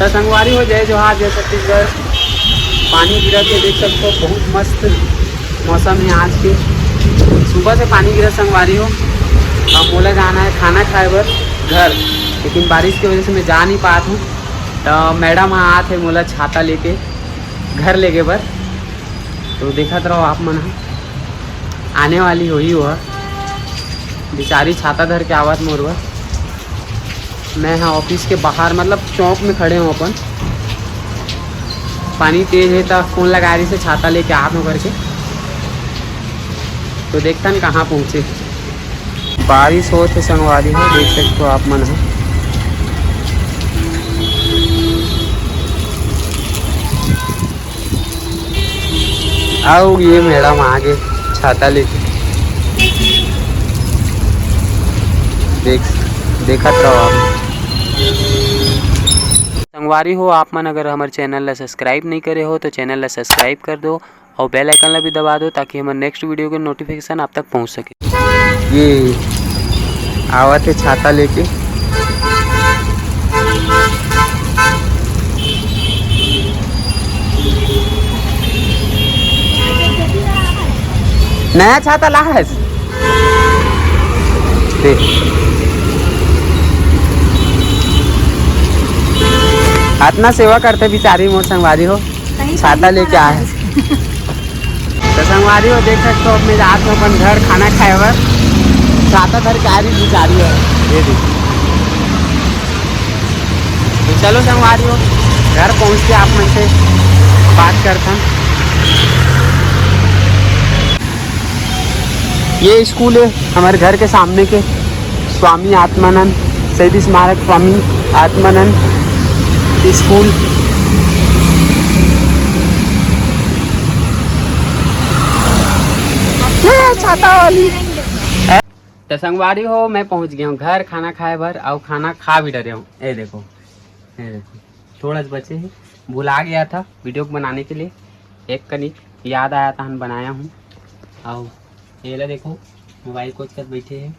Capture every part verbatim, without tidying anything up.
तो संगवारी हो, जय जोहार, जय छत्तीसगढ़। पानी गिरत हे, देख सकते हो, बहुत मस्त मौसम है आज के। सुबह से पानी गिरत संगवारी हो। अब मोला जाना है खाना खाए बर घर, लेकिन बारिश की वजह से मैं जा नहीं पात हूँ। तो मैडम हाँ आत है मोला छाता लेके घर लेगे बर। तो देखत रहो आप मन ह, आने वाली होही वह। बेचारी छाता धर के आवत मोर बर। मैं ह ऑफिस के बाहर, मतलब चौक में खड़े हूँ अपन। पानी तेज है त फोन लगा रही से छाता लेके आत हूँ करके। तो देखता न कहाँ पहुँचे। बारिश होत हे संगवारी हो, देख सकते हो आप मन ह। अउ ये मैडम आगे छाता लेके देख, देखत रहो आप। संगवारी हो, आप मन अगर हमर चैनल ला सब्सक्राइब नहीं करे हो तो चैनल ला सब्सक्राइब कर दो और बेल आइकन ला भी दबा दो, ताकि हमर नेक्स्ट वीडियो के नोटिफिकेशन आप तक पहुंच सके। ये आवत है छाता लेके। नया छाता ला है। देख, अतना सेवा करथे बिचारी मोर संगवारी हो, छाता लेके आए हे। तो संगवारी हो, देख सकते हो, अब मैं जात हूँ अपन घर खाना खाए बर। छाता धर के आ रही बिचारी हो, ये देखो। तो चलो संगवारी हो, घर पहुँच के आप मन से बात करथन। ये स्कूल है हमारे घर के सामने के, स्वामी आत्मानंद, शहीद स्मारक स्वामी आत्मानंद स्कूल। ये छाता वाली। तो संगवारी हो, मैं पहुंच गया हूँ घर खाना खाए बर, और खाना खा भी डरे हूँ। ये देखो, ये देखो, थोड़ा सा बचे है, भुला गया था वीडियो को बनाने के लिए, एक कनिक याद आया था, हम बनाया हूँ। और एला देखो, मोबाइल कोचकत बैठे है,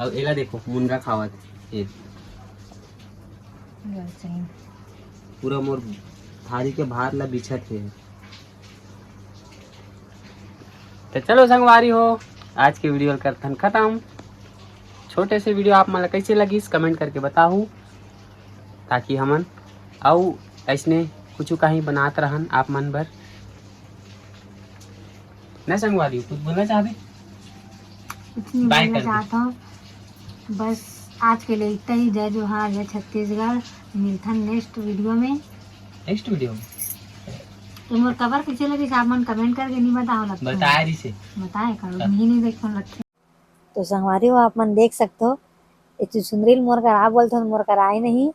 और एला देखो, मुनगा खावत है। ये पूरा मोर थारी के भार ला बिछत है। तो चलो संगवारी हो, आज के वीडियो ल करथन खत्म। छोटे से वीडियो आप मन ला कैसे लगिस, कमेंट करके बताहू, ताकि हमन अउ ऐसने कुछ कहीं बनात रहन आप मन बर। ना संगवारी हो, कुछ बोलना चाहबे? कुछ नहीं बाय बोलना कर दे। चाहता हूँ, बस आज के लिए इतना ही। जय जोहार, जय छत्तीसगढ़। मिलथन नेक्स्ट वीडियो में। नेक्स्ट वीडियो में। तो मोर कबर कैसे लगिस, आप मन कमेंट करके नहीं बताओ लगता है। बताए रही से। बताए करो, हाँ। नहीं, नहीं देखो लगता। तो संगवारी हो, आप मन देख सकते हो, ये चुचुंदरी ल मोर कर आ बोलथन, मोर कर आए नहीं।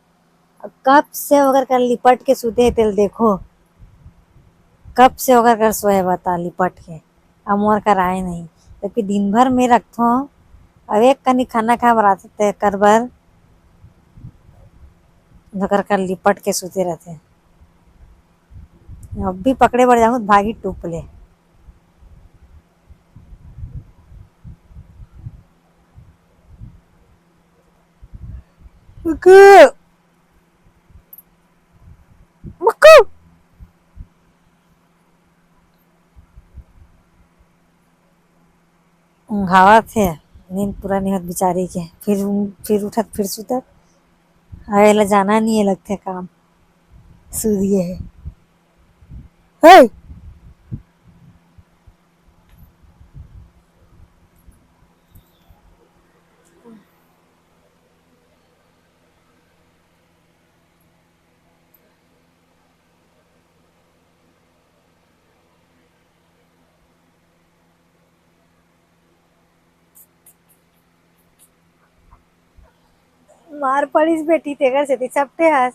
कब से ओकर कर लिपट के सुते हे तेल देखो, कब से ओकर कर सोए बता लिपट के, अब मोर कर आए नहीं। जबकि दिन भर में रखथो, अब एक कनी खाना खा बर आथे ते कर बर ओकर कर लिपट के सुते रहथे। अब भी पकड़े बर जाहूँ त भागी टूप ले। मक्कू। मक्कू। ऊँघावत हे, नींद पूरा नहीं होत बिचारी के। फिर, फिर उठत, फिर सुतत। अउ एला जाना नहीं हे लगथे काम। सुतिए हे। हे! मार पड़िस बेटी, तेकर सेती चपटे हस।